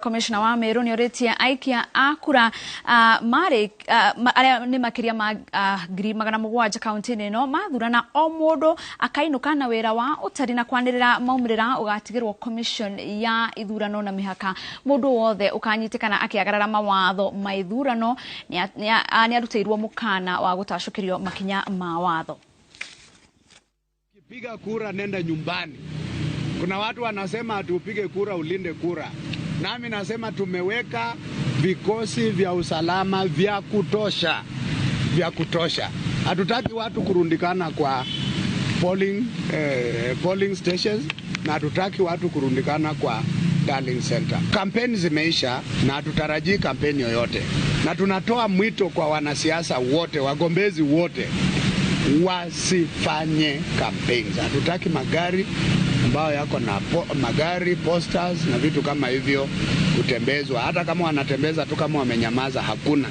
Commissioner wa Meru nĩ orĩtie aikia a kura marĩ arĩa nĩ makĩria ma 700,000 kaunti-inĩ ĩno mathurana o mũndũ akainũka na wĩra wa ũtari na kwanĩrĩra maumĩrĩra ũgatigĩrwo commission ya ithurano na mĩhaka. Mũndũ wothe ũkanyitĩkana akĩagarara mawatho ma ithurano nĩ arutĩirwo mũkana wa gũtacũkĩrio makinya ma watho. Piga kura, nenda nyumbani. Kuna watu wanasema ati upige kura ulinde kura, nami nasema tumeweka vikosi vya usalama vya kutosha, vya kutosha. Hatutaki watu kurundikana kwa polling stations na hatutaki watu kurundikana kwa tallying center. Kampeni zimeisha na hatutarajii kampeni yoyote, na tunatoa mwito kwa wanasiasa wote, wagombezi wote wasifanye campaigns. Hatutaki magari ambayo yako na magari posters na vitu kama hivyo kutembezwa. Hata kama wanatembeza tu kama wamenyamaza, hakuna.